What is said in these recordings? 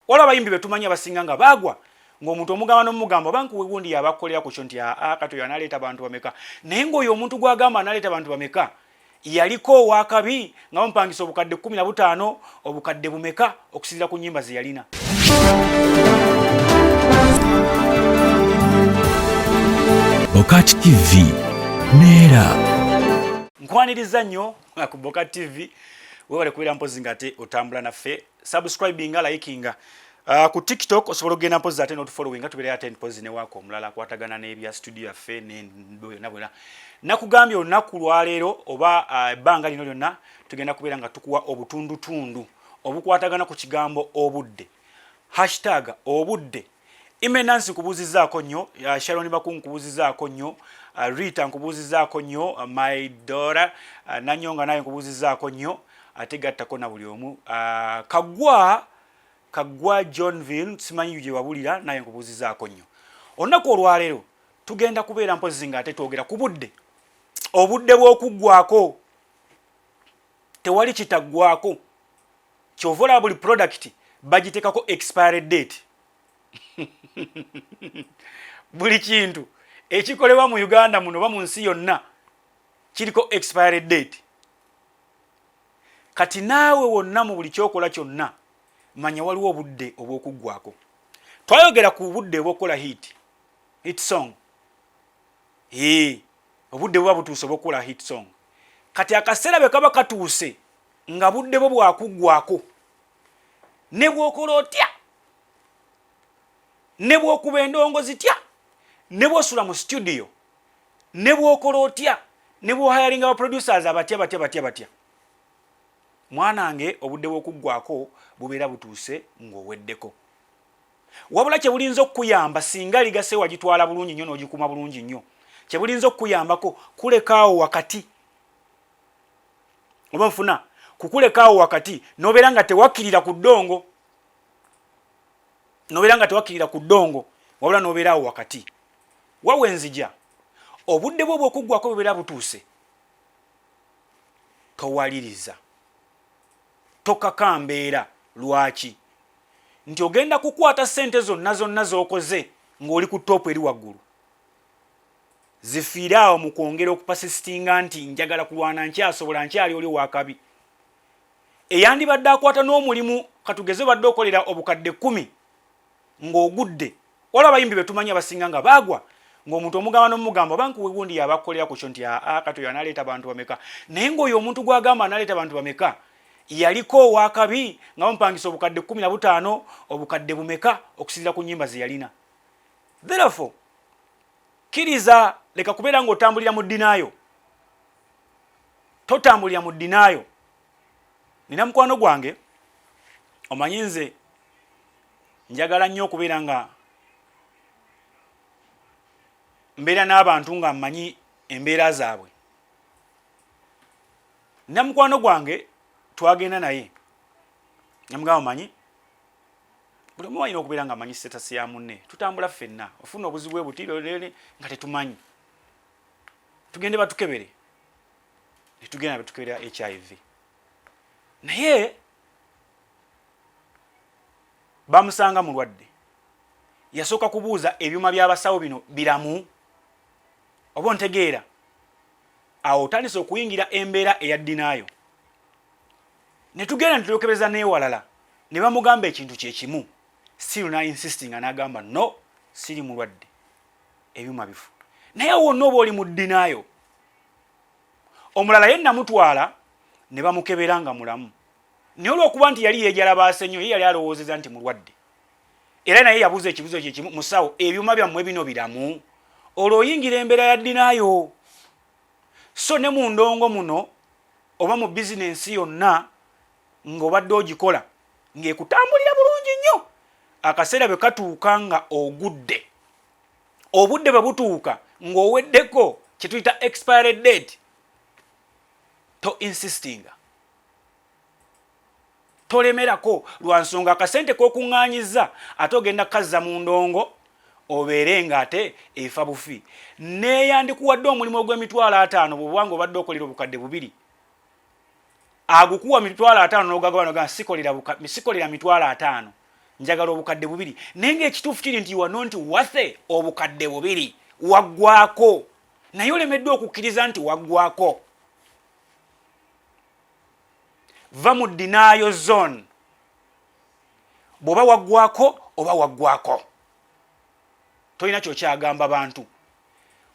Waliwo abayimbi betumanyi abasinga nga baagwa ng'omuntu omugamba n'omugamba oba nkuwegundi yabakolera ku kyo nti aa kati oyo analeeta bantu bameka, naye ng'oyo omuntu gw'agamba analeeta bantu bameka yaliko owakabi nga bamupangisa obukadde 15, obukadde bumeka okusinziira ku nnyimba ze yalina. Bokat TV neera. Nkwaniriza nnyo ku Bokat TV, webale kubeera mpozi nga ate otambula naffe, subscribinga, likinga. Ku TikTok osobola okugenda mpozi ate n'otufollowinga, tubeera ate mpozi ne waako omulala akwatagana n'ebya studio yaffe n'byonna bwena. Nakugambye olunaku lwaleero oba ebbanga lino lyonna tugenda kubeera nga tukuwa obutundutundu obukwatagana ku kigambo obudde, hashtag obudde. Ime Nancy nkubuuzizaako nnyo, Sharon Baku nkubuuzizaako nnyo, Rita nkubuuzizaako nnyo, my daughter Nanyonga naye nkubuuzizaako nnyo, ate gattako na buli omu. Kaggwa Johnville simanyi gye wabulira, naye nkubuuzizaako nnyo. Olunaku olwaleero tugenda kubeera mpozi nga ate twogera ku budde, obudde bw'okuggwako. Tewali kitaggwako, kyova olaba buli product bagitekako expiry date. Buli kintu ekikolebwa mu Uganda muno oba mu nsi yonna kiriko expiry date. Kati naawe wonna mu buli kyokola kyonna manya waliwo obudde obw'okuggwako. Twayogera ku budde obw'okukola hit song. Ee, obudde buba butuuse obw'okukola hit song. Kati akaseera bwe kaba katuuse nga budde bwo bwakuggwako, ne bw'okola otya, ne bw'okuba endongo zitya, ne bw'osula mu studio, ne bw'okola otya, ne bw'ohayaringa ba producers abatya batya batya batya, mwanange obudde bw'okuggwako bubeera butuuse ng'oweddeko. Wabula kye bulinza okukuyamba singa ligase wagitwala bulungi nnyo n'ogikuuma bulungi nnyo, kye bulinza okukuyambako kulekaawo wakati, oba nfuna kukulekaawo wakati n'obeera nga tewakkirira ku ddongo, n'obeera nga tewakkirira ku ddongo, wabula n'obeera awo wakati. Wawe nzija, obudde bwo bw'okuggwako bubeera butuuse, towaliriza, tokaka mbeera. Lwaki? Nti ogenda kukwata ssente zonna zonna z'okoze ng'oli ku ttoopu eri waggulu, zifiire awo mu kwongera okupasisitinga nti njagala kulwana, nkyasobola, nkyali oli owakabi. Eyandibadde akwata n'omulimu, katugeze obadde okolera obukadde 10 ng'ogudde. Waliwo abayimbi betumanyi abasinga nga baagwa ng'omuntu omugamba n'omugamba oba nkuwegundi yabakolera ku kyo nti aa kati oyo analeeta bantu bameka, naye ng'oyo omuntu gw'agamba analeeta bantu bameka yaliko owakabi nga bamupangisa obukadde 15, obukadde bumeka okusinziira ku nnyimba ze yalina. Therefore kkiriza, leka kubeera ng'otambulira mu ddinaayo, totambulira mu ddinaayo. Nina mukwano gwange, omanyi nze njagala nnyo okubeera nga mbeera n'abantu nga mmanyi embeera zaabwe. Nina mukwano gwange twagenda naye namugamba, omanyi buli omu alina okubeera nga amanyi status ya munne, tutambula ffenna, ofuna obuzibu bwe buti nga tetumanyi, tugende batukebere. Ne tugenda batukebera HIV, naye bamusanga mulwadde. Yasooka kubuuza ebyuma by'abasawo bino biramu oba ontegeera? Awo otandise okuyingira embeera eya ddinaayo. Ne tugenda ne tulekebeza n'ewalala ne bamugamba ekintu kye kimu, still na insisting n'agamba no, siri mulwadde, ebyuma bifu. Naye wonna oba oli mu ddinaayo. Omulala ye namutwala ne bamukebera nga mulamu, naye olw'okuba nti yali yeejalabaase nnyo, ye yali alowoozeza nti mulwadde, era naye yabuuza ekibuuzo kye kimu, musawo ebyuma byammwe bino biramu? Olwo oyingira embeera ya ddinaayo. So ne mu ndongo muno oba mu bizinensi yonna ng'obadde ogikola ng'ekutambulira bulungi nnyo, akaseera bwe katuuka nga ogudde, obudde bwe butuuka ng'oweddeko, kye tuyita expiry date, to insistinga, tolemerako lwa nsonga akasente k'okuŋŋaanyizza ate ogenda kukazza mu ndongo obeere nga ate efa bufi. Neeyandikuwadde omulimu ogw'emitwalo 50, bw'oba nga obadde okolera obukadde 2, agukuwa 50,000 n'ogagaba nogamba sikolera 50,000. Njagala 2000, naye ngaekituufu kiri nti wano nti wase 2000 waggwako, naye olemeddwa okukkiriza nti waggwako. Va mu denial zone. Bw'oba waggwako, oba waggwako, tolina kyokyagamba bantu.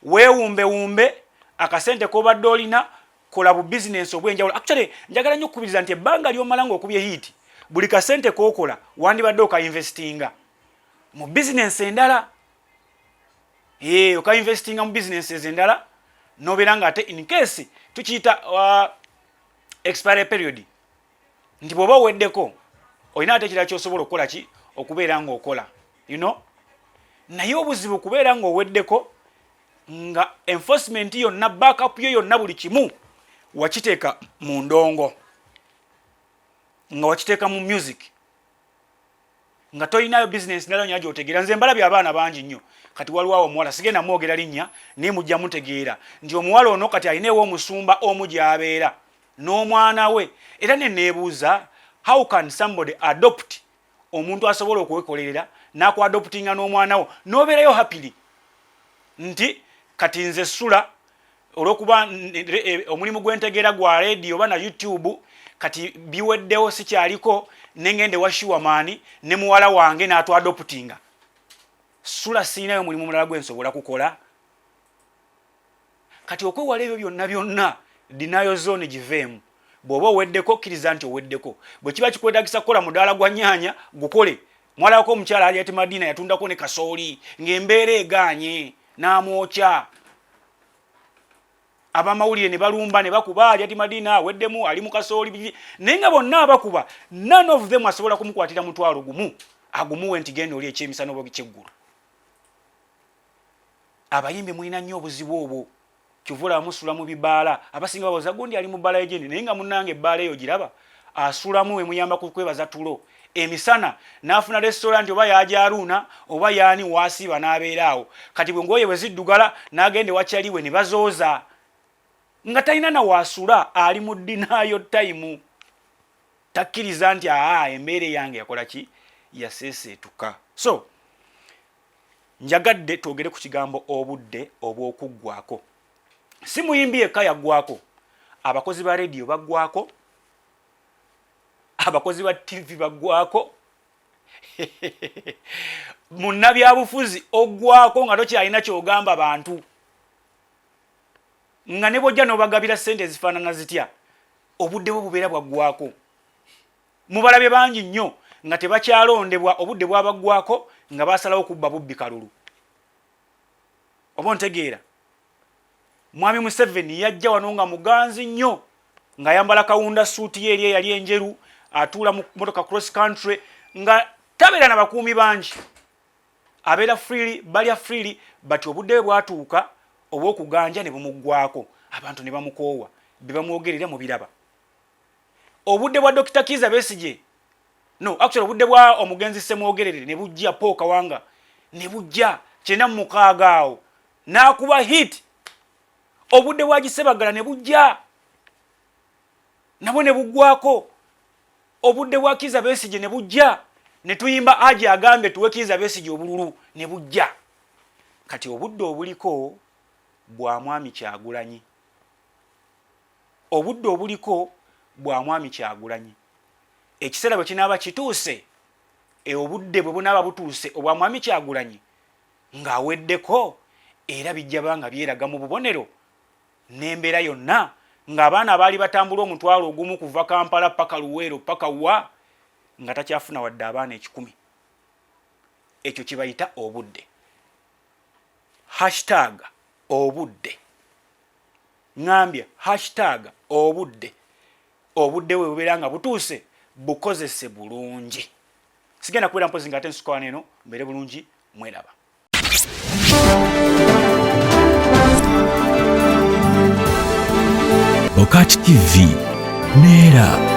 Weewumbewumbe akasente k'obadde olina, kola bu bizinensi obw'enjawulo. Actually, njagala nnyo okukubiriza nti ebbanga ly'omala ng'okubye hit, buli kasente k'okola wandibadde okainvestinga mu bizinensi endala, okainvestinga mu bizinensi endala, nobeera nga ate in case tukiyita expiry period, nti bw'oba oweddeko olina ate ekirala kyosobola okukola ki okubeera ng'okola. Naye obuzibu kubeera ng'oweddeko nga enforcement yonna, backup yo yonna, buli kimu wakiteeka mu ndongo, nga wakiteeka mu music, nga tolinayo bizinensi ndala nyina gyotegeera. Nze mbalabye abaana bangi nnyo. Kati waliwo awo omuwala, sigenda mwogera linnya, naye mujja mutegeera nti omuwala ono kati alina ew'omusumba omu gy'abeera n'omwana we. Era ne neebuuza, how can somebody adopt omuntu asobola okwekolerera n'akuadoptinga n'omwana wo n'obeerayo happily nti kati nze sula olwokuba omulimu gwentegeera gwa radio oba na YouTube, kati biweddewo, sikyaliko, nengende wa shiwamaani ne muwala wange n'atwadoptinga. Sula siinayo mulimu mulala gwensobola kukola. Kati okwewala ebyo byonna byonna, denial zone giveemu. Bw'oba oweddeko, kkiriza nti oweddeko. Bwe kiba kikwetagisa kukola mudaala gwa nnyaanya, gukole. Mwalabako omukyala Hajati Madina yatundako ne kasooli ng'embeera egaanye n'amwokya, abamawulire ne balumba ne bakuba Hajati Madina aweddemu, ali mu kasooli, naye nga bonna abakuba, none of them asobola kumukwatira 10,000 agumuwe nti genda oli ekyemisana oba ekyeggulu. Abayimbi mulina nnyo obuzibu obwo. Kyova olaba musula mu bibaala. Abasinga bawoza gundi ali mu bbaala ejendi, naye nga munnange ebbaala eyo giraba asulamu emuyamba ku kwebaza tulo emisana, n'afuna restaurant oba yajaruuna oba yaani waasiiba n'abeera awo. Kati bwe ngoye bwe ziddugala, n'agenda ewakyaliwe ne bazooza, nga talina na waasula. Ali mu denial time, takkiriza nti aa embeera eyange yakola ki, yaseeseetuka. So njagadde twogere ku kigambo obudde obw'okuggwako. Si muyimbi yekka yaggwako, abakozi ba rediyo baggwako, abakozi ba TV baggwako, munnabyabufuzi oggwako nga tokyalina kyogamba bantu, nga ne bwojja n'obagabira ssente ezifaanana zitya, obudde bwe bubeera bwaggwako. Mubalabye bangi nnyo nga tebakyalondebwa, obudde bwabaggwako nga basalawo kubba bubbi kalulu. Oba ontegeera, Mwami Museveni yajja wano nga muganzi nnyo, ng'ayambala kawunda suuti ye eri eyali enjeru, atuula mu motoka cross country, nga tabeera na bakuumi bangi, abeera freely, balya freely, but obudde bwe bwatuuka obw'okuganja ne bumuggwako, abantu ne bamukoowa, bye bamwogerera mubiraba. Obudde bwa Dr Kiza Besige, no, actually obudde bwa omugenzi Semwogerere ne bujja, Paul Kawanga ne bujja 96 awo n'akuba hit. Obudde bwa Gisebagala ne bujja nabwo ne buggwako. Obudde bwa Kiza Besige ne bujja ne tuyimba aji agambye tuwe Kiza Besige obululu, ne bujja. Kati obudde obuliko bwa Mwami Kyagulanyi, obudde obuliko bwa Mwami Kyagulanyi. Ekiseera bwe kinaaba kituuse, obudde bwe bunaaba butuuse obwa Mwami Kyagulanyi ng'aweddeko, era bijja ba nga byeraga mu bubonero n'embeera yonna, ng'abaana abaali batambula 10,000 kuva Kampala paka Luweero paka wa, nga takyafuna wadde abaana 100. Ekyo kibayita obudde. #obudde. Ŋambye #obudde. Obudde bwe bubeera nga butuuse, bukozese bulungi. Sigenda kubeera mpozi nga ate nsuka wano eno, mbeere bulungi, mweraba. Bokat TV neera.